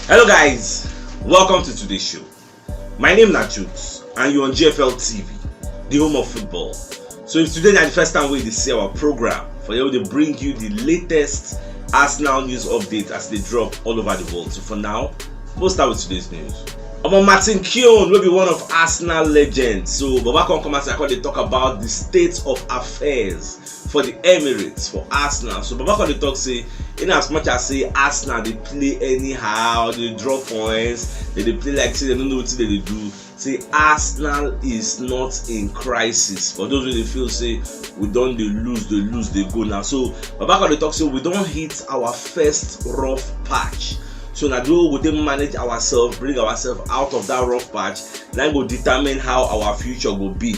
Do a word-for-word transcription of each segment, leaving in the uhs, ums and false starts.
Hello guys, welcome to today's show. My name na Jukes and you on G F L T V, the home of football. So if today na the first time wey you dey see our program, for here we dey bring you the latest Arsenal news update as they drop all over the world. So for now, we'll start with today's news. Omo, Martin Keown wey be one of Arsenal legends, so Baba come come outside come dey talk about the state of affairs for the Emirates, for Arsenal. So Baba come dey talk say, in as much as say Arsenal dey play anyhow, dey draw points, they dey play like say they no know wetin they dey do. Say Arsenal is not in crisis. For those wey dey feel say we don dey lose, dey lose, dey go now. So Baba come dey talk say we don hit our first rough patch. So na the way we go take manage ourselves, bring ourselves out of that rough patch, na go determine how our future go be.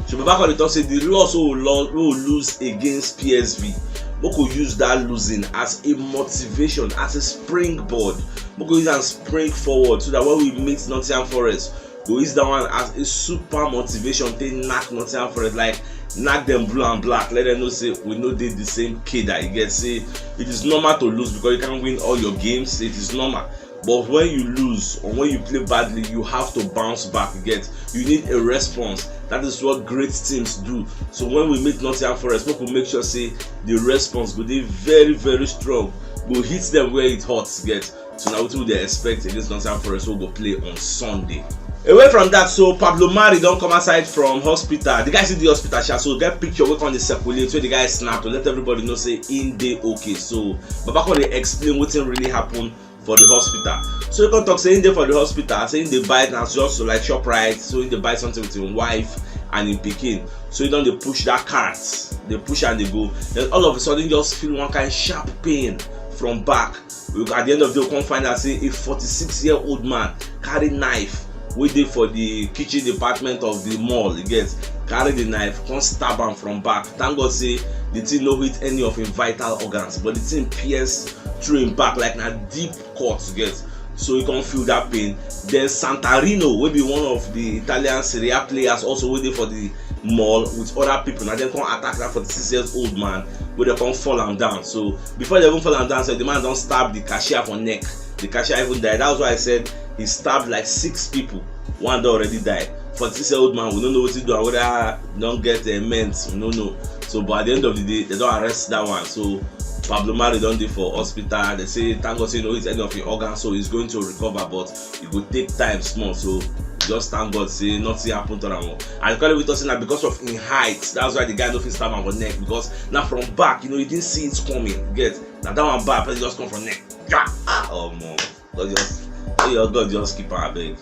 So Baba come dey talk say the loss wey we lo-, wey we lose against P S V, make we use that losing as a motivation, as a springboard. Make we use am spring forward so that when we meet Nottingham Forest, go use that one as a super motivation, take knack Nottingham Forest, like, knack them blue and black, let them know say we no dey the same cadre. You get say it is normal to lose because you can't win all your games. It is normal. But when you lose or when you play badly, you have to bounce back. You get, you need a response. That is what great teams do. So when we meet Nottingham Forest, make we make sure say the response go dey very, very strong. Go hit them where it hurts. Get, so na wetin we dey expect against Nottingham Forest wey go play on Sunday. Away from that, so Pablo Mari don come outside from hospital. The guy still dey hospital sha, so get picture wey come dey circulate wey the guy snap to let everybody know say im dey okay. So Baba come dey explain wetin really happen for the hospital. So he come talk say he dey for the hospital, say he dey buy na just like Shoprite, so he dey buy something with him wife and him pikin. So he don dey push that cart, dey push and dey go. Then all of a sudden, just feel one kind sharp pain from back. We, at the end of the day, we come find out say a forty-six year old man carry knife wey dey for the kitchen department of the mall. You get, carry the knife, come stab am from back. Thank God say the thing no hit any of him vital organs, but the thing pierce through him back like na deep cut. You get, so he come feel that pain. Then Santarino, wey be one of the Italian Serie A players, also wey dey for the mall with other people, na dem come attack that forty-six years old man, wey dem come fall am down. So before they even fall am down, so the man don stab the cashier for neck. The cashier even died. That's why I said he stabbed like six people. One don already die. Forty-six year old man, we no know wetin do am, whether don get uh, ments, we no know. So, but at the end of the day, they don arrest that one. So Pablo Mari don dey for hospital. They say thank God say no hit any of him organs, so he's going to recover, but e go take time small. So just thank God say nothing happen to am. And the call we talk say na because of him height, that's why the guy no fit stab am for neck, because na from back, you know, you didn't see it coming. Get, na that one back, person just come from neck. Yeah, ah, omo, God just, may your God just keep am, abeg.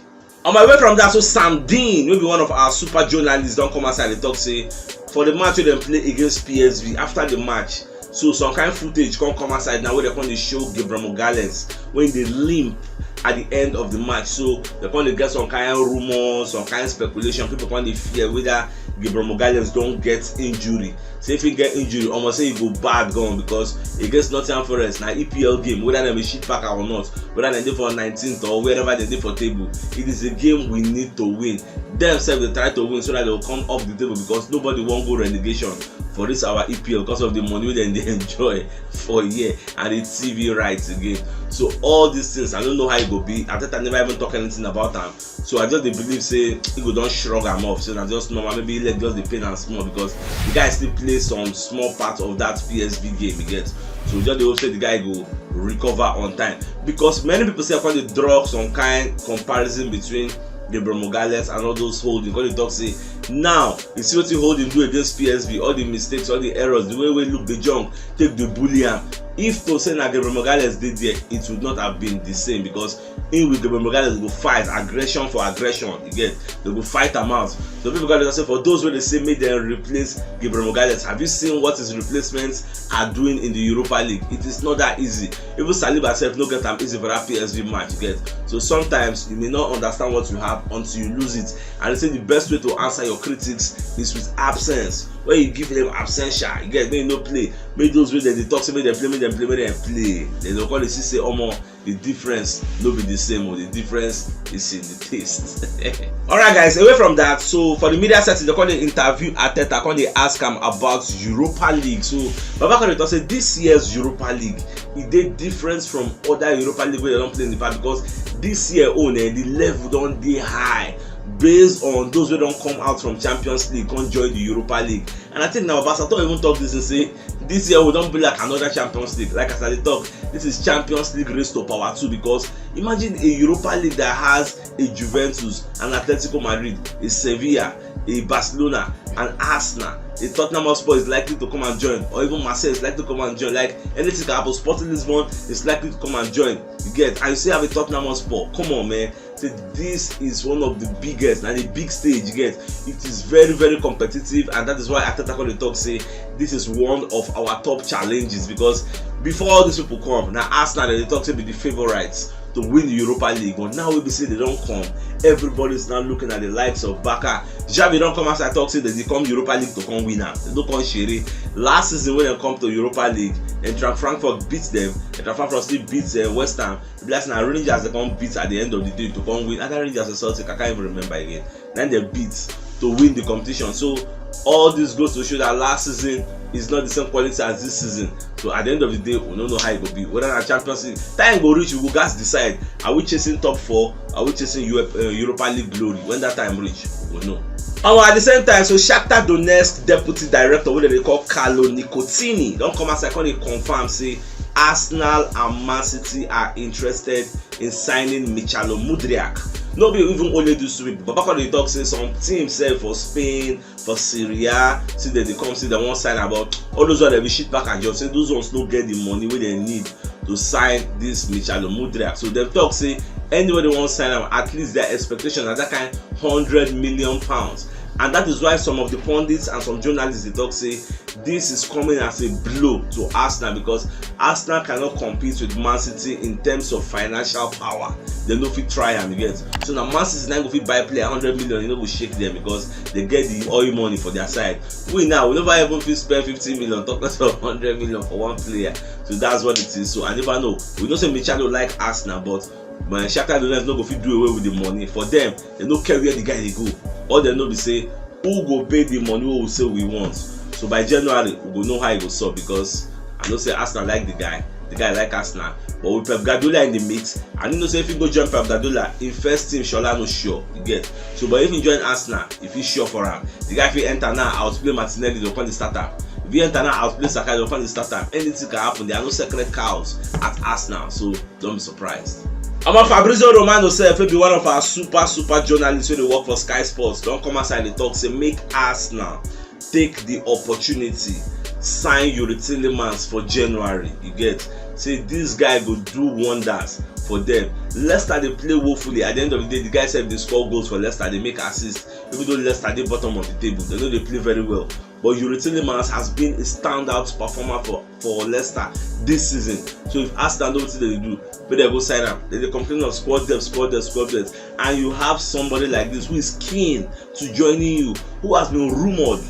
On my way from that, so Sam Dean, wey be one of our super journalists, don come outside dey talk say for the match wey dem play against P S V, after the match, so some kind footage come come outside now wey dem come dey show Gabriel Magalhaes wey dey limp at the end of the match. So dem come dey get some kind rumors, some kind speculation. People come dey fear whether Gabriel Magalhaes don get injury. Say if he get injury, omo, say e go bad gan, because against Nottingham Forest na E P L game, whether dem be shit packer or not, whether dem dey for nineteenth or wherever dem dey for table, it is a game we need to win. Dem sef dey try to win so that they will come up the table, because nobody wan go relegation for this our E P L because of the money wey dem dey enjoy for here and the T V rights again. So all these things, I don't know how e go be. Arteta never even talk anything about am. So I just dey believe say he go don shrug am off. So na just normal. Maybe he leg just dey pain am small, because the guy still play some small part of that P S V game, you get. So we just dey hope say the guy go recover on time, because many people say come dey draw some kind comparison between Gabriel Magalhaes and all those Holding. Come dey talk say now you see wetin Holding do against P S V, all the mistakes, all the errors, the way wey Luuk de Jong take dey bully am. If to say na Gabriel Magalhaes dey there, it would not have been the same, because him with Gabriel Magalhaes go fight aggression for aggression. You get, they go fight am out. So people gotta say, for those wey dey say make dem replace Gabriel Magalhaes, have you seen what his replacements are doing in the Europa League? It is not that easy. Even Saliba sef no get am easy for that P S V match, you get. So sometimes you may not understand what you have until you lose it. And they say the best way to answer your critics is with absence. When you give them absentia, you get, make you no play. Make those wey dem dey talk say make dem play, make dem play, make dem play. Dem go come dey see say, omo, the difference no be the same o. The difference is in the taste. Alright, guys, away from that, so for the media setting, dem come dey interview Arteta, come dey ask am about Europa League. So Baba come dey talk say this year's Europa League, e dey different from other Europa League wey dem don play in the past, because this year own, eh, the level don dey high based on those wey don come out from Champions League come join the Europa League. And I think na Baba Sato even talk this thing say this year we don be like another Champions League. Like as I dey talk, this is Champions League raised to power two, because imagine a Europa League that has a Juventus, an Atletico Madrid, a Sevilla, a Barcelona, an Arsenal, a Tottenham Hotspur is likely to come and join, or even Marseille is likely to come and join. Like, anything can happen. Sporting Lisbon is likely to come and join. You get, and you still have a Tottenham Hotspur. Come on, man. Say this is one of the biggest and a big stage, you get. It is very, very competitive, and that is why Arteta come dey talk say this is one of our top challenges, because before all these people come, na Arsenal dem dey talk say be the favourites to win the Europa League, but now wey be say dem don come, everybody is now looking at the likes of Barca. Xavi don come outside talk say dem dey come Europa League to come win am. Dem no come share. Last season when dem come to Europa League, Eintracht Frankfurt beat dem. Eintracht Frankfurt still beat, uh, West Ham. Be like say na Rangers dem come beat at the end of the day to come win. Either Rangers or Celtic, I can't even remember again. Na dem beat to win the competition. So all this goes to show that last season is not the same quality as this season. So at the end of the day, we no know how e go be. Whether na Champions League, time go reach, we go gats decide. Are we chasing top four? Are we chasing Europe, uh, Europa League glory? When that time reach, we go know. Omo, at the same time, so Shakhtar Donetsk deputy director, wey dem dey call Carlo Nicotini, don come outside come dey confirm say Arsenal and Man City are interested in signing Michalo Mudryk. No be even only those two people. Baba come dey talk say some teams sef for Spain, for Serie A, see dem dey come say dem wan sign am, but all those ones dem be shit pack and job. Say those ones no get the money wey dem need to sign this Michalo Mudryk. So dem talk say anybody wan sign am, at least their expectation na that kind hundred million pounds. And that is why some of the pundits and some journalists dey talk say this is coming as a blow to Arsenal, because Arsenal cannot compete with Man City in terms of financial power. Dem no fit try am, you get. So na Man City na go fit buy player hundred million, e no go shake dem, because dem get the oil money for their side. We now, we never even fit spend fifty million, talk less of hundred million for one player. So that's what it is. So I never know. We know say Michalo like Arsenal, but my Shakhtar Donetsk no go fit do away with the money. For them, dem no care where the guy dey go. All dem know be say, who go pay the money wey we say we want? So by January, we go know how e go sup, because I know say Arsenal like the guy, the guy like Arsenal. But with Pep Guardiola in the mix, I no know say if he go join Pep Guardiola, him first team Shola no sure, you get. So but if he join Arsenal, if he sure for am, the guy fit enter now, outplay Martinelli, dem come dey start am. If he enter now, outplay Saka, dem come dey start am. Anything can happen. There are no sacred cows at Arsenal, so don't be surprised. Omo, Fabrizio Romano sef, wey be one of our super, super journalists wey dey work for Sky Sports, don come outside dey talk say make Arsenal take the opportunity, sign Youri Tielemans for January. You get, say this guy go do wonders for them. Leicester dey play woefully. At the end of the day, the guy sef dey score goals for Leicester, dey make assist. Even though Leicester dey bottom of the table, dem no dey play very well. But Youri Tielemans has been a standout performer for, for Leicester this season. So if Arsenal know wetin dem dey do, make dem go sign am. Dem dey complain of squad depth, squad depth, squad depth. And you have somebody like this who is keen to joining you, who has been rumoured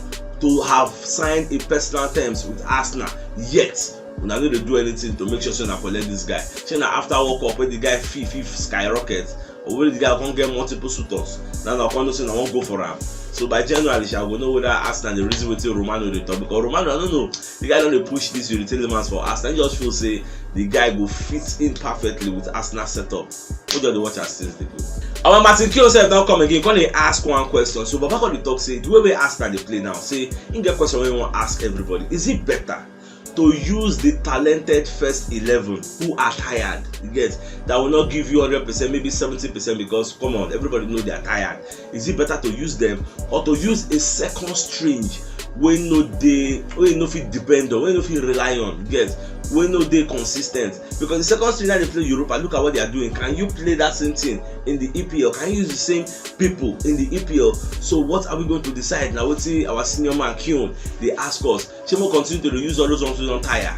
to have signed a personal terms with Arsenal, yet una no dey do anything to make sure say una collect this guy. Shey na after World Cup wey the guy fee fit skyrocket, or wey the guy come get multiple suitors, now una come know say una wan go for am. So by January, sha, we go know whether Arsenal dey reason wetin Romano dey talk, because Romano, I no know, the guy don dey push this Youri Tielemans for Arsenal. He just feel say the guy go fit in perfectly with Arsenal setup. Who just dey watch as things dey go? Omo, Martin Keown sef don come again, come dey ask one question. So Baba come dey talk say the way wey Arsenal dey play now, say him get question wey he wan ask everybody. Is it better to use the talented first eleven who are tired, you get, that will not give you hundred percent, maybe seventy percent, because come on, everybody know they are tired? Is it better to use them, or to use a second string wey no dey, wey no fit depend on, wey no fit rely on, you get, wey no dey consistent? Because the second string that dey play Europa, look at what they are doing. Can you play that same thing in the E P L? Can you use the same people in the E P L? So what are we going to decide now? Wetin our senior man Keown dey ask us. Shey make we continue to dey use all those ones wey don tire?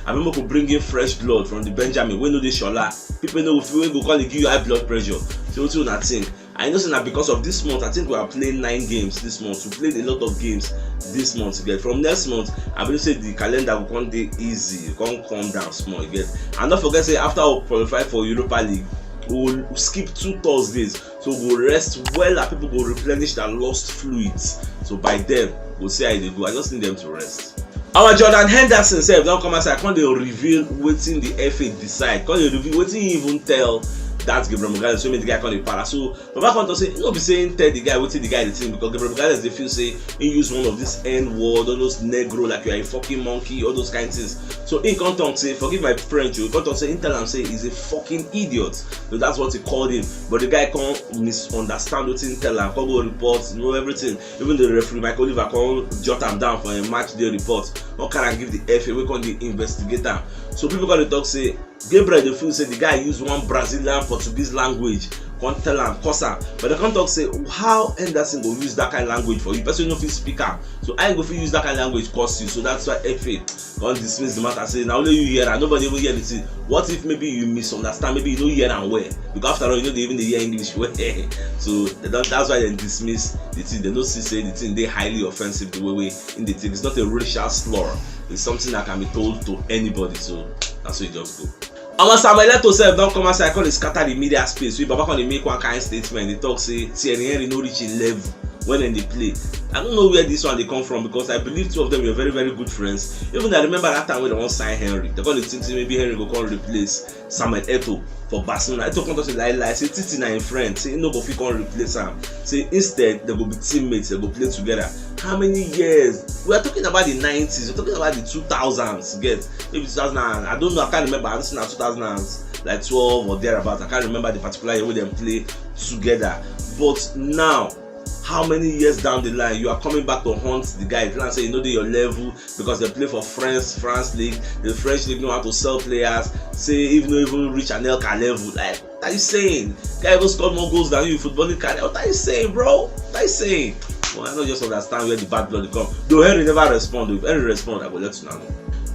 Abi make we bring in fresh blood from the Benjamin wey no dey Shola? People no go fit, wey go come dey give you high blood pressure. Say wetin una think? I know say na because of this month, I think we are playing nine games this month. We played a lot of games this month, you get. From next month, I believe say the calendar go come dey easy, come come down small, you get. And don't forget say after we qualify for Europa League, we will skip two Thursdays. So we go rest well and people go replenish their lost fluids. So by then, we'll see how they go. I just need them to rest. Our Jordan Henderson sef don come outside, come dey reveal wetin the F A decide, come dey reveal wetin he even tell that Gabriel Magalhaes wey make the guy come dey para. So Baba come talk say no be say he tell the guy wetin the guy dey think, because Gabriel Magalhaes dey feel say he use one of this N word, all those negro, like you are a fucking monkey, all those kind things. So he come talk say, forgive my French, he come talk say he tell am say he's a fucking idiot. So that's what he called him. But the guy come misunderstand wetin he tell am, come go report, you know, everything. Even the referee Michael Oliver come jot am down for a match day report, come carry am give the F A wey come dey investigate am. So people come dey talk say Gabriel dey feel say the guy use one Brazilian Portuguese language come tell am, curse am. But they come talk say how Henderson go use that kind language for you, person no fit speak am. So how he go fit use that kind language curse you? So that's why F A come dismiss the matter, say na only you hear am, nobody even hear the thing. What if maybe you misunderstand, maybe you no hear am well? Because after all, you no dey even dey hear English well. So they don, that's why they dismiss the thing. They no see say the thing dey highly offensive the way wey in the thing. It's not a racial slur. It's something that can be told to anybody. So that's what you just go. Omo, Samuel Eto'o sef don come outside, come dey scatter the media space. We Baba come dey make one kind statement. They talk say Thierry Henry no reach him level when dem dey play. I don't know where this one dey come from, because I believe two of them were very, very good friends. Even I remember that time when they wan sign Henry, they come dey think say maybe Henry go come replace Samuel Eto'o for Barcelona. Eto'o come talk say lie lie, say Titi na him friend, say he no go fit come replace am. Say instead they go be teammates, they go play together. How many years? We are talking about the nineties, we're talking about the two thousands, get? Maybe two thousand, I don't know, I can't remember. I don't know, two thousand, like, twelve or thereabout. I can't remember the particular year wey dem play together. But now, how many years down the line, you are coming back to haunt the guy? If you say you know dey your level, because they play for France, France league, the French league know how to sell players. Say even no even reach Anelka level. Like, what are you saying? Guy even scored more goals than you in footballing career. What are you saying, bro? What are you saying? Well, I don't just understand where the bad blood come. Though Henry never respond. If Henry respond, I go let you know.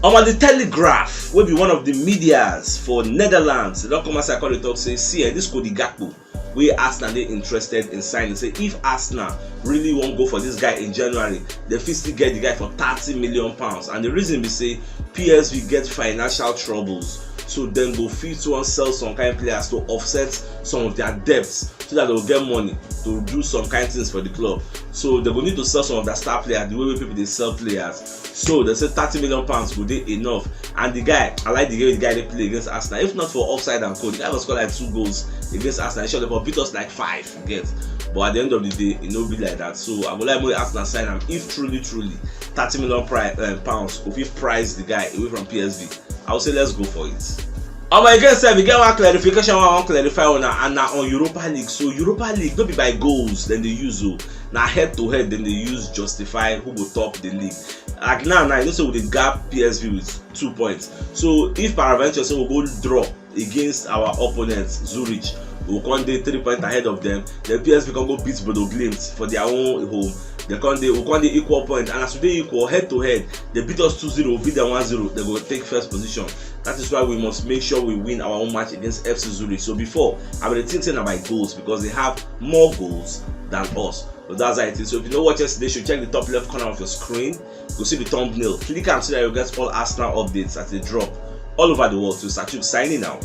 Omo, the Telegraph, wey be one of the medias for Netherlands, they don come outside, come dey talk say, see, eh, this Cody Gakpo wey Arsenal dey interested in signing, say if Arsenal really wan go for this guy in January, they fit still get the guy for thirty million pounds. And the reason be say P S V get financial troubles, so dem go fit wan sell some kind players to offset some of their debts, so that they go get money to do some kind things for the club. So they go need to sell some of their star players the way wey people dey sell players. So they say thirty million pounds go dey enough. And the guy, I like the way the guy dey play against Arsenal. If not for offside and co, the guy go score like two goals against Arsenal. He sure they for beat us like five, you get. But at the end of the day, e no be like that. So I go like make Arsenal sign am if truly, truly thirty million pri- um, pounds go fit price the guy away from P S V. I would say let's go for it. Omo, again sef, we get one clarification wey I wan clarify una, and na on Europa League. So Europa League no be by goals dem dey use o, na head to head dem dey use justify who go top the league. Like now, now you know say we dey gap P S V with two points. So if peradventure say we go draw against our opponents, Zurich, we go come dey three points ahead of them. Then P S V come go beat Bodo Glimt for their own home. They come dey, we come dey equal point, and as we dey equal head to head, they beat us two zero, we beat them one zero. They go take first position. That is why we must make sure we win our own match against F C Zurich. So before, I would think say na by goals because they have more goals than us. But that's how it is. So if you no watch yesterday show, check the top left corner of your screen. Go see the thumbnail. Click am so that you get all Arsenal updates as they drop all over the world. So Sachuk signing out.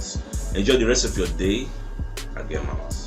Enjoy the rest of your day. Again, Mamas.